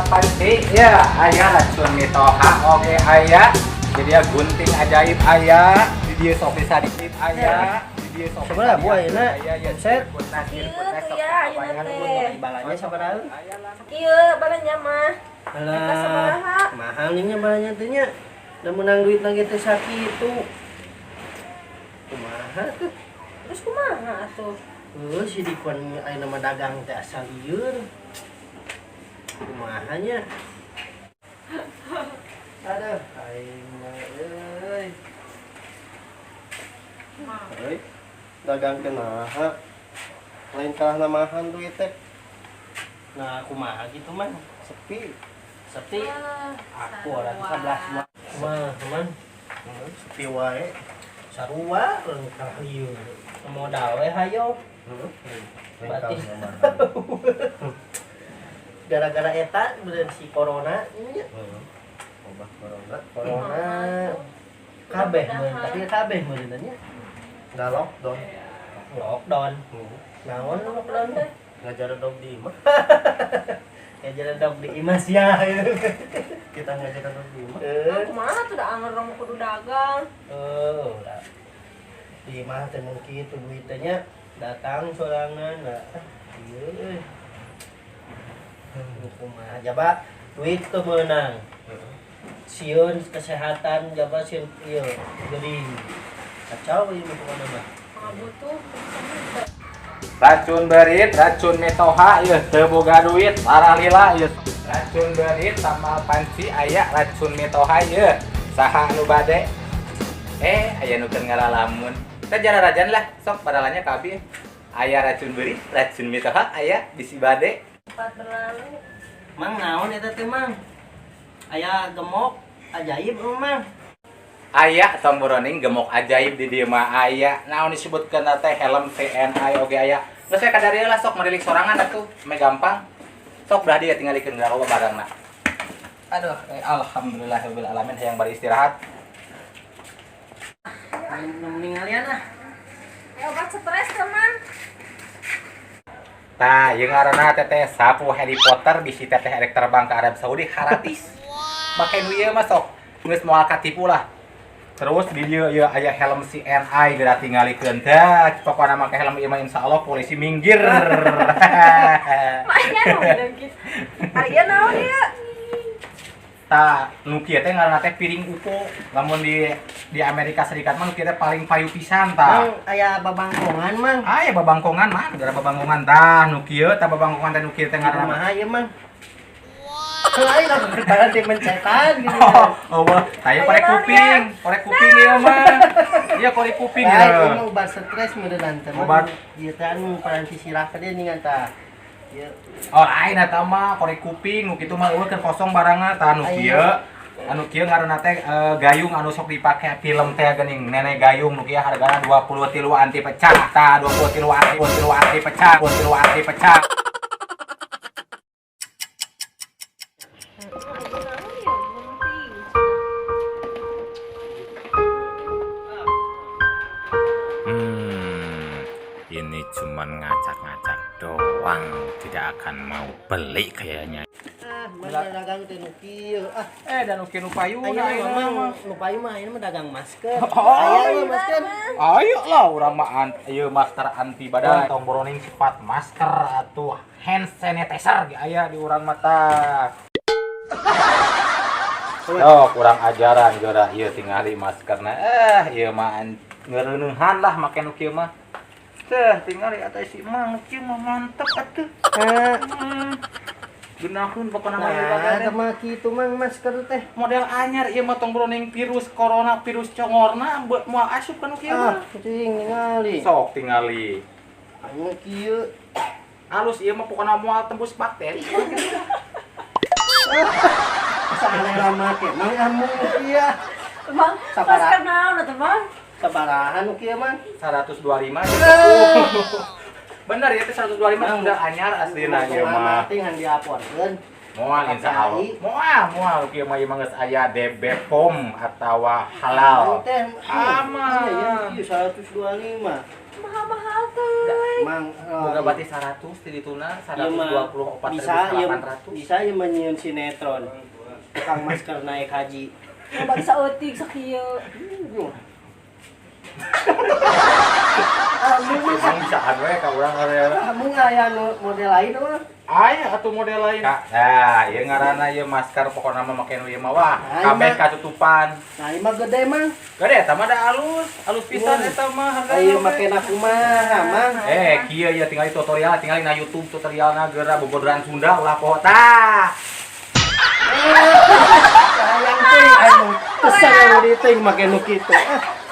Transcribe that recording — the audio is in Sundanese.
panci ya, aya racun mitoha oge aya. Jadi ya gunting ajaib aya, di dieu sok bisa ditip aya, di dieu sok. Sabaraha, Bu, ayeuna? Aya ya. Omset? Sirkutna sirkutna sok. Ieu tuh ya, ayeuna teh. Balanya sabaraha? Sakieu balanya mah. Eta Alah, sabaraha? mahal nih nya balanya teh nya. Da meunang duit lagi teh sakitu. Kumaha tuh? Terus kumaha atuh? Heuh, si Dikon ayeuna mah dagang teh asa lieur. Kumaha nya? Aduh, aing mah euy. Euy, dagang teh naha? Lain kalah namahan duit teh. Nah, kumaha gitu mah? Sepi. Sepi. Aku orang 11 mah. Mah, teman. Sepi wae. Sarua urang kalah lieur. Modal we hayo. Berarti gara-gara eta bener si corona nya. Obat corona. Corona kabeh meureun, tapi kabeh meureun nya. Nggak lockdown. Lockdown. Naon lockdown teh? Ngajar dog di imah. Ngajar dog di imah sia. Kita ngajar dog di imah. Eh, Kumaha tuh da anger mah kudu dagang. oh, da. Di imah teh mun kitu duit teh nya datang sorangan nah. Ieu euy. Kumaha jaba duit teu meunang. Sieun kesehatan jaba sieun ieu geuring. Kacau ieu mah pokona mah. Mah butuh teu. Racun berit, racun mitoha ieu teu boga duit, parah lila ieu. Racun berit tambal panci aya racun mitoha ieu. Saha anu bade? Eh, aya nu keur ngaralamun. Teh jararajan lah, sok padalanya ka abi. Aya racun berit, racun mitoha aya bisi bade. Cepat berlalu. Mang naon eta teh mang? Aya gemok ajaib emang mang. Aya tong boroning gemok ajaib di dieu mah aya. Naon disebutkeun teh helm TNI oge aya. Geus we kadarieu lah sok marilik sorangan atuh, meh gampang. Sok belah dieu tingalikeun loba barangna. Aduh, alhamdulillahirabbil alamin hayang bari istirahat. Nu ningalian ah. Ayo obat stres teh mang. Tah, ieu ngaranna teteh sapu Harry Potter bisi teteh erek terbang ke Arab Saudi gratis. Make nu ieu mah sok geus moal katipu lah. Terus di dieu ieu aya helm CNI geura tingalikeun tah, pokona make helm ieu mah insyaallah polisi minggir. Maknya nu kitu. Ari ieu naon ieu? Tah, nu kieu teh ngaranna teh piring UFO. Lamun di Amerika Serikat mah nu kieu teh paling payu pisan tah. Mang aya babangkongan mang. Aya babangkongan mah, gara babangkongan tah nu kieu tah babangkongan teh nu kieu teh ngaranna. Kumaha ieu mang? Lain aku berarti mencetan gitu. Oh, wah, tah ieu korek kuping, korek kuping ieu mah. Iya korek kuping Lain ya. ieu mah obat stres meureun teh. Obat. Ieu teh anu paranti sirah ka dieu ningan tah. Ieu Oh, lain eta mah korek kuping nu kitu mah eueuh keur kosong barangna tah nu kieu. Anu kieu ngaranna teh gayung anu sok dipake film teh geuning nenek gayung nu kieu hargana 23 anti pecah. Tah 23 anti 23 anti pecah, 23 anti pecah. Ini cuman ngacak-ngacak doang, tidak akan mau beli kayaknya. Ah, mana dagang teh nu kieu ah. Eh, dan nu kieu nu payuna Ayo ieu mah mah. nu payu mah ayeuna mah dagang masker. Oh, Aya mah masker. Ayo lah urang mah ieu masker anti badai tong boroning sifat masker atuh hand sanitizer ge aya di urang mah tah. Oh, kurang ajaran geura ieu tingali maskerna. Eh, ieu mah ngereuneuhan lah make nu kieu mah. Teh tingali atuh si Mang nu kieu mah mantep atuh. Geunahkeun pokona mah ieu Nah, bagian teh mah kitu mang masker teh. Model anyar ieu mah tong boroning virus corona, virus congorna moal asup ka nu kieu Ah, mah. kucing ningali. Sok tingali. Anu kieu. Halus ieu mah pokona moal tembus bakteri. Asa aneh lama ke mang amu kieu. Mang, Sabaraha. masker naon atuh mang? Sabaraha nu kieu mang? 125. Bener ya teh 125 sudah anyar aslina ieu mah. Mati ngan diaporkeun. Moal insyaallah. Moal moal kieu mah ieu mah geus aya DB POM atawa halal. Teh Aman. Iya, 125. Mahal-mahal tuh. Mang Boga bati 100 di dituna Ieu mah 124 bisa ieu 800. Bisa ieu mah nyieun sinetron. Tukang masker naik haji. Obat saeutik sakieu. Emang bisaan we ka urang area. Kamu aya nu model lain mah. Aya atuh model lain. Nah, ieu ngaranna ieu masker, pokokna mah make nu ieu mah wah, Nah, kabeh ieu mah. katutupan. Nah, ieu mah gede, Mang. Gede eta mah da alus, alus pisan Wah. eta mah hargana. Ayo make na kumaha, Mang? Eh, kieu ya tinggal tutorial, tinggal na YouTube tutorialna geura bobodoran Sunda ulah poho tah. Hayang teuing anu teu sareng di teuing make nu kitu. Ah.